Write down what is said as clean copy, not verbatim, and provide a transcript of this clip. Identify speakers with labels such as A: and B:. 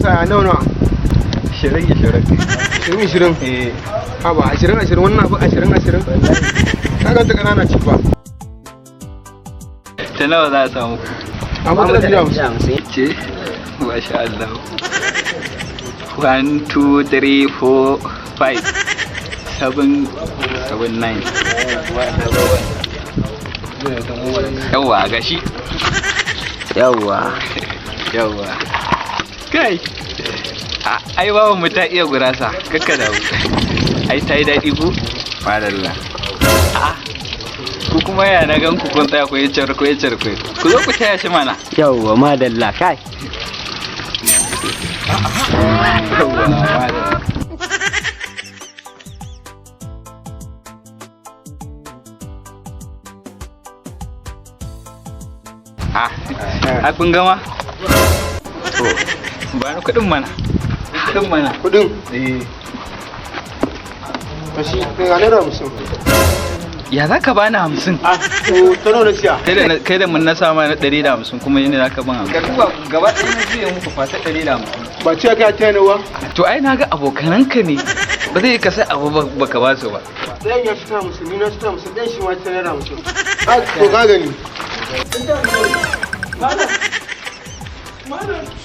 A: Gurasa nawa nawa?
B: 20 20.
A: 20 20?
B: Eh.
A: Haba, 20 20, wannan abu 20 20. Ka ga ta kanana ci ba.
B: Ta nawa za a samu?
A: Amma ta 150.
B: Ce, masha Allah. 1, 2, 3, 4, 5, 7, 7, 9. Yawwa, gashi.
C: Yawwa.
B: Yawwa. Kai. Ai babu mu ta iya gurasa, kakka da ai ta yi daɗi ko? Madalla. Ah, ku kuma ya na gan ku kun tsaya ku yi charkwe charkwe. Ku zo ku taya shi mana.
C: Yawwa, madalla kai.
B: Yawwa, madalla. Ah, a kun gama? To, ba ni kuɗin mana. Kuɗin mana.
A: Kudin?
B: Eh.
A: Kashi ga ₦50.
B: Ya za ka bani 50?
A: Ah, to ta nawa na siya?
B: Kai da mun na sama na 150 kuma yana za ka ban 50. Ka duba gaba ɗaya na juya muku fata 150.
A: Ba ce ka taya ni ba?
B: To ai na ga abokananka ne. Ba zai ka sai abu baka ba su ba.
A: Ɗayan ya fita 50, ni na fita 50, ɗayan shi ma ta ₦50. Ah, to ka gani. Malam. Malam.